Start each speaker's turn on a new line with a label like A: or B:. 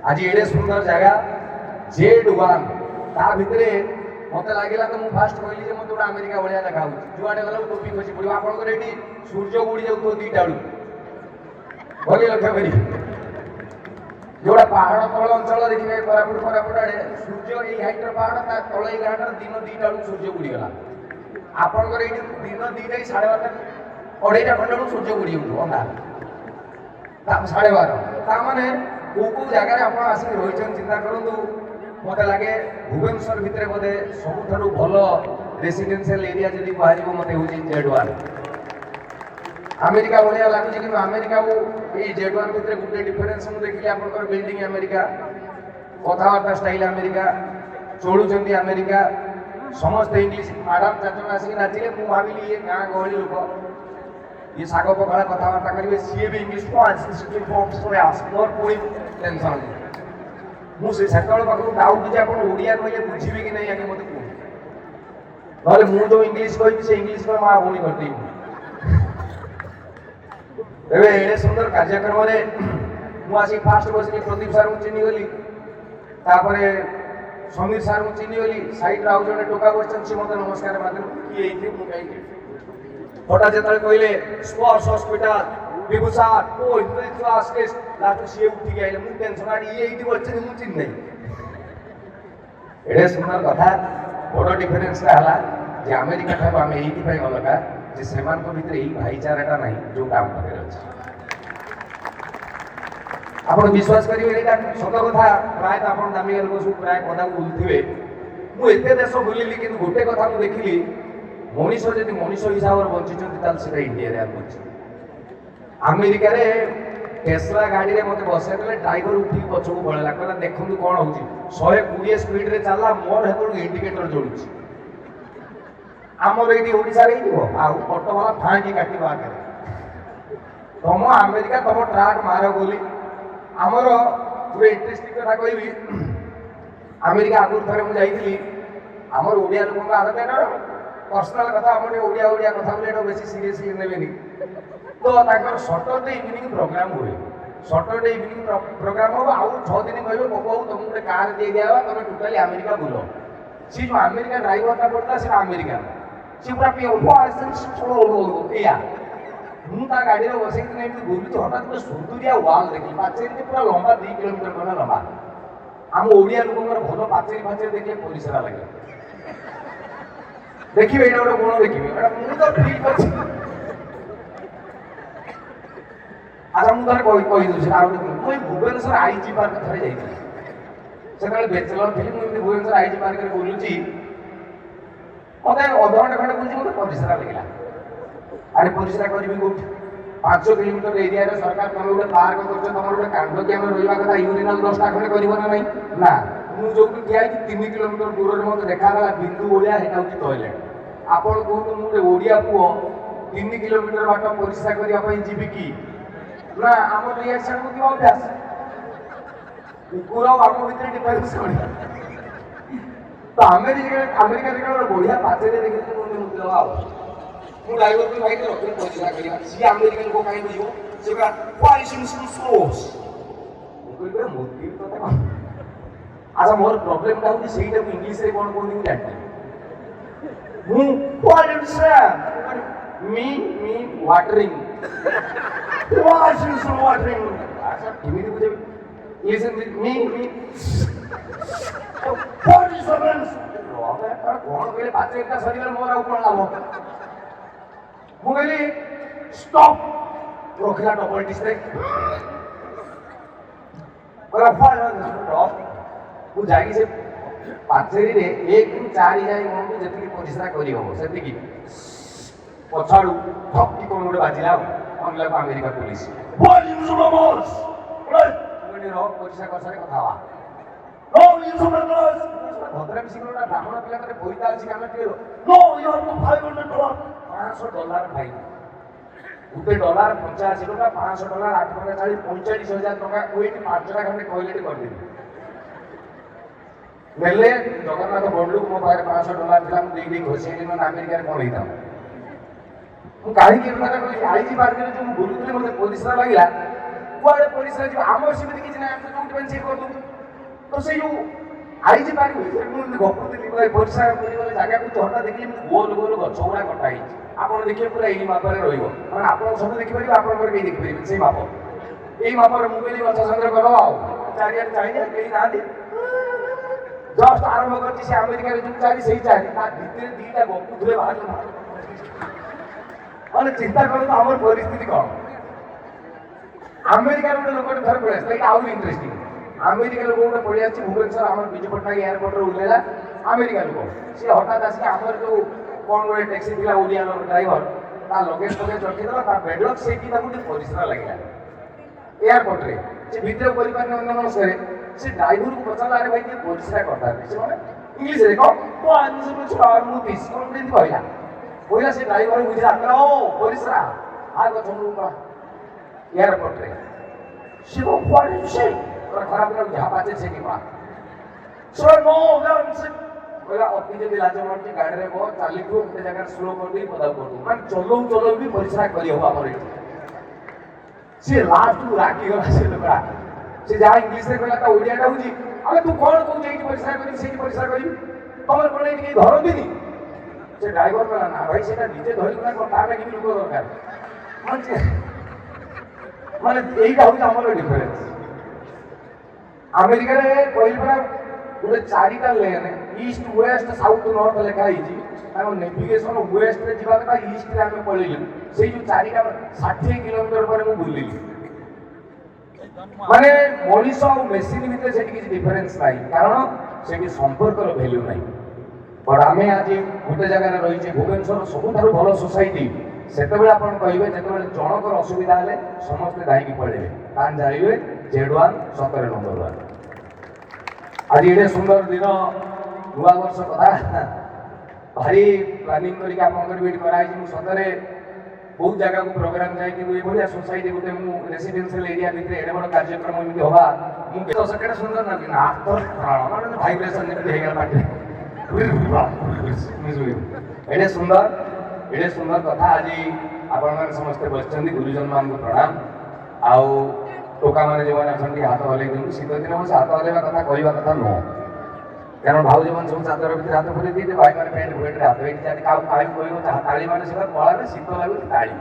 A: ଆଜି ଏଡ଼େ ସୁନ୍ଦର ଜାଗା Z1, ତା ଭିତରେ ମତେ ଲାଗିଲା ତ ମୁଁ ଫାଷ୍ଟ କହିଲି ଯେ ମତେ ଗୋଟେ ଆମେରିକା ଭଳିଆ ଦେଖା ହଉଛି। ଯୁଆଡ଼େ ଗଲେ ଟୋପି ଖସି ପଡ଼ିବ। ଆପଣଙ୍କର ଏଠି ସୂର୍ଯ୍ୟ ବୁଡ଼ି ଯାଉଥିବ 2ଟା ବେଳକୁ, ଭଲ ଲକ୍ଷ୍ୟ କରି ଯୋଉଟା ପାହାଡ଼ ତଳ ଅଞ୍ଚଳ ଦେଖିବେ, କୋରାପୁଟ କୋରାପୁଟ ଆଡ଼େ ସୂର୍ଯ୍ୟ ଏଇ ହାଇଟ୍ର ପାହାଡ଼, ତା ତଳ ଏଇ ଘାଟର ଦିନ 2ଟା ବେଳକୁ ସୂର୍ଯ୍ୟ ବୁଡ଼ିଗଲା। ଆପଣଙ୍କର ଏଇଠି ଦିନ 2ଟା କି 12:30 2:30 ଖଣ୍ଡେ ବେଳକୁ ସୂର୍ଯ୍ୟ ବୁଡ଼ି ଯାଉଥିବ, ଅନ୍ଧାର 12:30। ତା ମାନେ କୋଉ କୋଉ ଜାଗାରେ ଆପଣ ଆସିକି ରହିଛନ୍ତି ଚିନ୍ତା କରନ୍ତୁ। ମତେ ଲାଗେ ଭୁବନେଶ୍ୱର ଭିତରେ ବୋଧେ ସବୁଠାରୁ ଭଲ ରେସିଡେନ୍ସିଆଲ ଏରିଆ ଯଦି କୁହାଯିବ, ମତେ ହେଉଛି Z1। America ଭଳିଆ ଲାଗୁଛି, କିନ୍ତୁ ଆମେରିକା ଆଉ ଏଇ Z1 ଭିତରେ ଗୋଟେ ଡିଫରେନ୍ସ ମୁଁ ଦେଖିଲି, ଆପଣଙ୍କର ବିଲ୍ଡିଂ ଆମେରିକା, କଥାବାର୍ତ୍ତା ଷ୍ଟାଇଲ ଆମେରିକା, ଚଳୁଛନ୍ତି ଆମେରିକା, ସମସ୍ତେ ଇଂଲିଶ। ମ୍ୟାଡ଼ାମ ଚାରିଜଣ ଆସିକି ନାଚିଲେ, ମୁଁ ଭାବିଲି ଇଏ ଗାଁ ଗହଳି ଲୋକ, ଇଏ ଶାଗ ପଖାଳ କଥାବାର୍ତ୍ତା କରିବେ, ସିଏ ବି ଇଂଲିଶ। ମୋର ପୁଣି ଟେନସନ୍। ମୁଁ ସେ ସେତେବେଳେ ପାଖକୁ ଡାଉଟ୍ ଯେ ଆପଣ ଓଡ଼ିଆ କହିଲେ ବୁଝିବେ କି ନାହିଁ, ଆଗେ ମୋତେ କୁହନ୍ତୁ, ନହେଲେ ମୁଁ ଯୋଉ ଇଂଲିଶ କହିବି ସେ ଇଂଲିଶ କହି ମା ଭଉଣୀ କରିଦେବି। ଏବେ ଏଡ଼େ ସୁନ୍ଦର କାର୍ଯ୍ୟକ୍ରମରେ ମୁଁ ଆସିକି ଫାଷ୍ଟ ବସିଲି, ପ୍ରଦୀପ ସାର୍ଙ୍କୁ ଚିହ୍ନିଗଲି, ତାପରେ ସମୀର ସାର୍ଙ୍କୁ ଚିହ୍ନିଗଲି। ସାଇଡ଼୍ରେ ଆଉ ଜଣେ ଟୋକା ବସିଛନ୍ତି, ସେ ମୋତେ ନମସ୍କାର ମାରିଲେ, କିଏ ହେଇଥିବେ ମୁଁ କାହିଁକି। ହଠାତ୍ ଯେତେବେଳେ କହିଲେ ସ୍ପର୍ଶ ହସ୍ପିଟାଲ ବିଭୁ ସାର୍, ଓ କ୍ଲାସ୍ ଲାଷ୍ଟ ସିଏ ଉଠିକି ଆଇଲେ, ମୁଁ ଟେନସନ୍, ଆଡି ଇଏ ଏଇଠି ବସିଛନ୍ତି, ମୁଁ ଚିହ୍ନି ନାହିଁ। ଏଡ଼େ ସୁନ୍ଦର କଥା। ବଡ଼ ଡିଫରେନ୍ସଟା ହେଲା ଯେ ଆମେରିକା ଠାରୁ ଆମେ ଏଇଥିପାଇଁ ଅଲଗା ଯେ ସେମାନଙ୍କ ଭିତରେ ଏଇ ଭାଇଚାରାଟା ନାହିଁ ଯୋଉଟା ଆମ ପାଖରେ ଅଛି। ଆପଣ ବିଶ୍ୱାସ କରିବେ, ଏଇଟା ସତ କଥା। ପ୍ରାୟତଃ ଆପଣ ଦାମିକା ଲୋକ ସବୁ ପ୍ରାୟ ପଦାକୁ ବୁଲୁଥିବେ। ମୁଁ ଏତେ ଦେଶ ବୁଲିଲି, କିନ୍ତୁ ଗୋଟେ କଥା ମୁଁ ଦେଖିଲି, ମଣିଷ ଯଦି ମଣିଷ ହିସାବରେ ବଞ୍ଚିଛନ୍ତି, ତାହେଲେ ସେଟା ଇଣ୍ଡିଆରେ ଆମେ ବଞ୍ଚି। ଆମେରିକାରେ ଟେସ୍ଲା ଗାଡ଼ିରେ ମୋତେ ବସେଇ ଦେଲେ, ଡ୍ରାଇଭର ଉଠିକି ପଛକୁ ପଳେଇଲା, କହିଲା ଦେଖନ୍ତୁ କ'ଣ ହଉଛି। 120 ସ୍ପିଡରେ ଚାଲିଲା, ମୋର ସେତେବେଳକୁ ଇଣ୍ଡିକେଟର ଜଳୁଛି। ଆମର ଏଇଠି ଓଡ଼ିଶାରେ ହେଇଥିବ ଆଉ ଅଟୋବାଲା ଫାଁକି କାଟିବ ଆଗରେ। ତମ ଆମେରିକା ତମ ଟ୍ରାକ୍ ମାର ବୋଲି। ଆମର ଗୋଟେ ଇଣ୍ଟରେଷ୍ଟିଂ କଥା କହିବି, ଆମେରିକା ଆଗରୁ ଥରେ ମୁଁ ଯାଇଥିଲି। ଆମର ଓଡ଼ିଆ ଲୋକଙ୍କ ଆଦତ, ଏଇଟା ପର୍ସନାଲ କଥା, ଆମର ଟିକେ ଓଡ଼ିଆ ଓଡ଼ିଆ କଥା ବୋଲି ଏଇଟା ବେଶୀ ସିରିୟସଲି ନେବେନି। ତ ତାଙ୍କର ସଟରଡେ ଇଭିନିଂ ପ୍ରୋଗ୍ରାମ ହୁଏ। ସଟରଡେ ଇଭିନିଂ ପ୍ରୋଗ୍ରାମ ହବ, ଆଉ 6 ଦିନ କହିବେ, ପପୁ ବାବୁ, ତମକୁ ଗୋଟେ କାର୍ ଦେଇ ଦିଆହବ, ତମେ ଟୋଟାଲି ଆମେରିକା ବୁଲ। ସେ ଯୋଉ ଆମେରିକା ଡ୍ରାଇଭରଟା ପଡ଼ିଥିଲା, ସେଟା ଆମେରିକାର, ସିଏ ପୁରା ଏଇଆ। ମୁଁ ତା ଗାଡ଼ିରେ ବସିକି ଏମିତି ବୁଲୁଛି, ହଠାତ୍ ଗୋଟେ ସୁନ୍ଦୁରିଆ ୱାଲ୍ ଦେଖିଲି, ପାଚେରୀଟେ ପୁରା ଲମ୍ବା, 2 କିଲୋମିଟର ଖଣ୍ଡେ ଲମ୍ବା। ଆମ ଓଡ଼ିଆ ଲୋକଙ୍କର ଭଲ ପାଚେରୀ ଫାଚେରୀ ଦେଖିଲେ ପରିସ୍ରା ଲାଗେ। ଦେଖିବେ, ଏଇଟା ଗୋଟେ ଗୁଣ ଦେଖିବେ, ଏଇଟା ମୁଁ ତ ଫିଲ୍ କରିଛି। ଆଚ୍ଛା, ମୁଁ ଥରେ କହିଦେଉଛି ଆଉ ଗୋଟେ। ମୁଁ ଏଇ ଭୁବନେଶ୍ୱର ଆଇଜି ପାର୍କ ଥରେ ଯାଇଥିଲି, ସେତେବେଳେ ବେଚଲର ଥିଲି। ମୁଁ ଏମିତି ଭୁବନେଶ୍ୱର ଆଇଜି ପାର୍କରେ ବୁଲୁଛି, ମତେ ଅଧଘଣ୍ଟା ଖଣ୍ଡେ ବୁଲୁଛି, ମତେ ପରିସ୍ରା ଲାଗିଲା। ଆରେ ପରିସ୍ରା କରିବି କୋଉଠି? 5 କିଲୋମିଟର ଏରିଆରେ ସରକାର ତମେ ଗୋଟେ ପାର୍କ କରୁଛ, ତମର ଗୋଟେ କାଣ୍ଡ ଜ୍ଞାନ ରହିବା କଥା, ୟୁରିନାଲ 10ଟା ଖଣ୍ଡେ କରିବ ନା ନାହିଁ? ନା, ମୁଁ ଯୋଉଠି ଠିଆ ହେଇଛି 3 କିଲୋମିଟର ଦୂରରେ ମତେ ଦେଖାଗଲା ବିନ୍ଦୁ ଭଳିଆ, ସେଇଟା ହଉଛି ଟଏଲେଟ୍। ଆପଣ କୁହନ୍ତୁ, ମୁଁ ଗୋଟେ ଓଡ଼ିଆ ପୁଅ 3 କିଲୋମିଟର ବାଟ ପରିସ୍ରା କରିବା ପାଇଁ ଯିବି କି ନା? ଆମ ରିଆକ୍ସନକୁ ଥିବା ଅଭ୍ୟାସ, କୁକୁର ଆଉ ଆମ ଭିତରେ ଡିଫରେନ୍ସ କଣ? ତ ଆମେରିକା ଆମେରିକାରେ ଗୋଟେ ବଢିଆ ପାଚେରୀ ଦେଖିଲି, ମୁଁ ଆଉ ମୁଁ ଡ୍ରାଇଭରକୁ, ଭାଇ ରଖିଲେ ପରିସ୍ରା କରିବା। ସିଏ ଆମେରିକା ଲୋକ କାହିଁ ବୁଝିବ? ସେ କହିଲା, ମୁଁ କହିଲି ମୋଦି ତତେ କଣ? ଆଚ୍ଛା, ମୋର ପ୍ରୋବ୍ଲେମଟା ହଉଛି ସେଇଟାକୁ ଇଂଲିଶରେ କଣ କୁହନ୍ତି ମୁଁ ଜାଣିନି। ମୁଁ ମି ମି ୱାଟରିଂ ୱାଟରିଂ। ଆଚ୍ଛା, କେମିତି ବୁଝେଇବି? Listen, me me କଣ କହିଲେ? ପାଚେରୀଟା ସରିଗଲେ ମୋର ଆଉ କଣ ଲାଭ? ମୁଁ କହିଲି ଷ୍ଟପ୍, ରଖିଲା ଡବଲ ଡିସ୍ପ୍ଲେ, କହିଲା ମୁଁ ଯାଇକି ସେ ପାଚେରୀରେ 1ରୁ 4 ଯାଏ ଗଣନ୍ତୁ, ଯେତିକି ପରିସ୍ରା କରିହବ ସେତିକି। ପଛଆଡୁ ଠକ୍ କଣ ଗୋଟେ ବାଜିଲା, ଆଉ ଅନେଇଲାକୁ ଆମେରିକା ପୋଲିସ। ମୁଁ କହିଲି ରହ, ପରିସ୍ରା କରିସାରେ କଥା ହବା। ଭଦ୍ରାମି ଶିଖର, ବ୍ରାହ୍ମଣ ପିଲାଟାରେ ପଇତା ଅଛି କାନ ଟିକେ। $500 ଫାଇନ୍। ଗୋଟେ ଡଲାର 85 ଟଙ୍କା, $500 8 ଟଙ୍କା 40, 45,000 ଟଙ୍କା। ମୁଁ ଏଇଠି 5ଟା ଖଣ୍ଡେ ଟଏଲେଟ୍ କରିଦେବି। ନେଲେ ଜଗନ୍ନାଥ ବଡଲୁକୁ, ମୋ ପାଖରେ $500 ଥିଲା, ମୁଁ ଦେଇ ଦେଇ ଘଷି ଆଇଲି, ନହେଲେ ଆମେରିକାରେ କଣ ହେଇଥାନ୍ତା? ମୁଁ କାହିଁକି ଏ କଥା କହିଲି? ଆଇଜି ପାର୍କରେ ଯୋଉ ମୁଁ ବୁଲୁଥିଲି, ମୋତେ ପରିସ୍ରା ଲାଗିଲା। କୁଆଡ଼େ ପରିସ୍ରା ଯିବ? ଆମର ସେମିତି କିଛି ନାହିଁ, ଆମେ ଯୋଉଠି ପାଇଁ ସେଇ କରିଦେବୁ। ତ ସେଇ ଯୋଉ ଆଇଜି ପାର୍କ ଭିତରେ ମୁଁ ଏମିତି ଗପୁଥିଲି, ପରିସ୍ରା କରିଗଲେ ଜାଗାକୁ ହଠାତ୍ ଦେଖିଲି ଏମିତି ଗୋଲ ଗୋଲ ଗଛ ଗୁଡ଼ା କଟା ହେଇଛି। ଆପଣ ଦେଖିବେ ପୁରା ଏଇ ମାପରେ ରହିବ, ମାନେ ଆପଣ ସବୁ ଦେଖିପାରିବେ, ଆପଣଙ୍କର କେହି ଦେଖିପାରିବେନି ସେଇ ମାପ। ଏଇ ମାପରେ ମୁଁ କହିଲି ଗଛ ସାଙ୍ଗରେ କର, ଆଉ ଚାରିଆଡ଼େ ଚାହିଁଲେ କେହି ନାହାନ୍ତି। ଜଷ୍ଟ ଆରମ୍ଭ କରିଛି ସେ ଆମେରିକାରେ ଯୋଉ ଚାରି ସେଇ ଚାରି, ତା ଭିତରେ ଦିଟା ଗପୁଥିଲେ ବାହାରିଲେ। ମାନେ ଚିନ୍ତା କରନ୍ତୁ ଆମର ପରିସ୍ଥିତି କ'ଣ। ଆମେରିକାର ଗୋଟେ ଲୋକଟେ ଥରେ ପଳେଇ ଆସିଲା, ଏଇଟା ଆହୁରି ଇଣ୍ଟରେଷ୍ଟିଂ। ଆମେରିକା ଲୋକ ଗୋଟେ ପଳେଇ ଆସିଛି ଭୁବନେଶ୍ୱର, ଆମର ବିଜୁ ପଟ୍ଟନାୟକ ଏୟାରପୋର୍ଟରେ ଓହ୍ଲେଇଲା ଆମେରିକା ଲୋକ। ସିଏ ହଠାତ୍ ଆସିକି ଆମର ଯୋଉ କ'ଣ ଗୋଟେ ଟ୍ୟାକ୍ସି ଥିଲା, ଓଡ଼ିଆ ଡ୍ରାଇଭର, ତା ଲଗେଜ ଫଗେଜ ରଖିଦେଲା। ତା ବେଡଲକ୍ ସେଇଠି ତାକୁ ଟିକେ ପରିସ୍ରା ଲାଗିଲା ଏୟାରପୋର୍ଟରେ। ସେ ଭିତରେ କରିପାରିନି ଅନ୍ୟ ମନସ୍କରେ। ସେ ଡ୍ରାଇଭରକୁ ପଚାରିଲା, "ଆରେ ଭାଇ, ଟିକେ ପରିସ୍ରା କରିଥାନ୍ତି।" ସେ ମାନେ ଇଂଲିଶରେ କଣ ମୁଁ this କ'ଣ ଏମିତି କହିଲା କହିଲା। ସେ ଡ୍ରାଇଭର ବୁଝିଲା, କହିଲା, "ଓ ପରିସ୍ରା, ଆ ଗଛ ମୂଳକୁ।" ଏୟାରପୋର୍ଟରେ ସେ କଣ କୁଆଡ଼େ ସେ ଖରାପ ଲାଗୁଛି, ଯାହା ପାଚେ ସେଠି ପା। ସେ ନୋ କହିଲା, ଅତି ଯଦି ଲାଜ ମାରୁଛି, ଗାଡ଼ିରେ ବସ, ଚାଲିଥିବ, ଗୋଟେ ଜାଗାରେ ସ୍ଲୋ କରିଦେଇ ପଦାକୁ କରିଦେବୁ। ମାନେ ଚଲଉ ଚଲଉ ବି ପରିସ୍ରା କରିହବ ଆମର ଏଠି। ସିଏ ଲାଷ୍ଟକୁ ରାଗିଗଲା ସେ ଲୋକଟା। ସେ ଯାହା ଇଂଲିଶରେ କହିଲା, ତା ଓଡ଼ିଆଟା ହଉଛି, "ଆରେ ତୁ କ'ଣ କହୁଛୁ? ଏଇଠି ପରିସ୍ରା କରିବି, ସେଇଠି ପରିସ୍ରା କରିବି, ତମର କ'ଣ ଏଇଠି କେହି ଧରନ୍ତିନି?" ସେ ଡ୍ରାଇଭର କହିଲା, "ନା ଭାଇ, ସେଇଟା ନିଜେ ଧରିବୁ ନା କ'ଣ? ତା ଲାଗି ବି ଲୋକ ଦରକାର।" ମାନେ ଏଇଟା ହଉଛି ଆମର ଡିଫରେନ୍ସ। ଆମେରିକାରେ କହିଲି ପରା, ଗୋଟେ ଚାରିଟା ଲେନ୍, ଇଷ୍ଟ, ୱେଷ୍ଟ, ସାଉଥ, ନର୍ଥ ଲେଖା ହେଇଛି। ତାଙ୍କ ନେଭିଗେସନ ୱେଷ୍ଟରେ ଯିବା କଥା, ଇଷ୍ଟରେ ଆମେ ପଳେଇଲୁ। ସେଇ ଯୋଉ ଚାରିଟା 60 କିଲୋମିଟର ପରେ ମୁଁ ବୁଲିଲି। ମାନେ ମଣିଷ ଆଉ ମେସିନ୍ ଭିତରେ ସେଠି କିଛି ଡିଫରେନ୍ସ ନାହିଁ, କାରଣ ସେଠି ସମ୍ପର୍କର ଭ୍ୟାଲ୍ୟୁ ନାହିଁ। ବଟ୍ ଆମେ ଆଜି ଗୋଟେ ଜାଗାରେ ରହିଛେ, ଭୁବନେଶ୍ୱର ସବୁଠାରୁ ଭଲ ସୋସାଇଟି। ସେତେବେଳେ ଆପଣ କହିବେ, ଯେତେବେଳେ ଜଣଙ୍କର ଅସୁବିଧା ହେଲେ ସମସ୍ତେ ଧାଇଁକି ପଳେଇବେ, ତାହେଲେ ଜାଣିବେ ଜେଡ୍ ୱାନ୍ ସତରେ ନମ୍ବର ୱାନ୍। ଆଜି ଏଡ଼େ ସୁନ୍ଦର ଦିନ, ନୂଆ ବର୍ଷ କଥା, ଭାରି ପ୍ଲାନିଂ କରିକି ଆପଣଙ୍କର ବି ଏଠି କରାହେଇଛି। ମୁଁ ସତରେ ବହୁତ ଜାଗାକୁ ପ୍ରୋଗ୍ରାମ ଯାଏ, କିନ୍ତୁ ଏଇଭଳିଆ ସୋସାଇଟି ଗୋଟେ ମୁଁ ରେସିଡେନ୍ସିଆଲ ଏରିଆ ଭିତରେ ଏଡ଼େ ବଡ଼ କାର୍ଯ୍ୟକ୍ରମ ଏମିତି ହବା ମୁଁ କେଡ଼େ ସୁନ୍ଦର ଲାଗୁଛି ନା। ଆର୍ତ୍ତତ୍ରାଣ ମାନେ ଭାଇବ୍ରେସନ ଯେମିତି ହେଇଗଲା ପାଟିରେ। ଏଡ଼େ ସୁନ୍ଦର, ଏଡ଼େ ସୁନ୍ଦର କଥା। ଆଜି ଆପଣମାନେ ସମସ୍ତେ ବସିଛନ୍ତି, ଗୁରୁଜନମାନଙ୍କୁ ପ୍ରଣାମ। ଆଉ ଟୋକାମାନେ ଯେଉଁମାନେ ଅଛନ୍ତି, ହାତ ହଲେଇ ଦିଅନ୍ତୁ। ଶୀତ ଦିନ ବସି ହାତ ହଲେଇବା କଥା କହିବା କଥା ନୁହଁ, କାରଣ ଭାଉଜମାନେ ସବୁ ଚାଦର ଭିତରେ ହାତ ପୁରେଇ ଦେଇତେ, ଭାଇମାନେ ପ୍ୟାଣ୍ଟ ଫ୍ୟାଣ୍ଟରେ ହାତ ହେଇଛି। ଆଜି କାହାକୁ କାହାକୁ କହିବ ତାଳି ମାନେ ସେଟା କଳାରେ ଶୀତ ଲାଗୁଛି ତାଳି।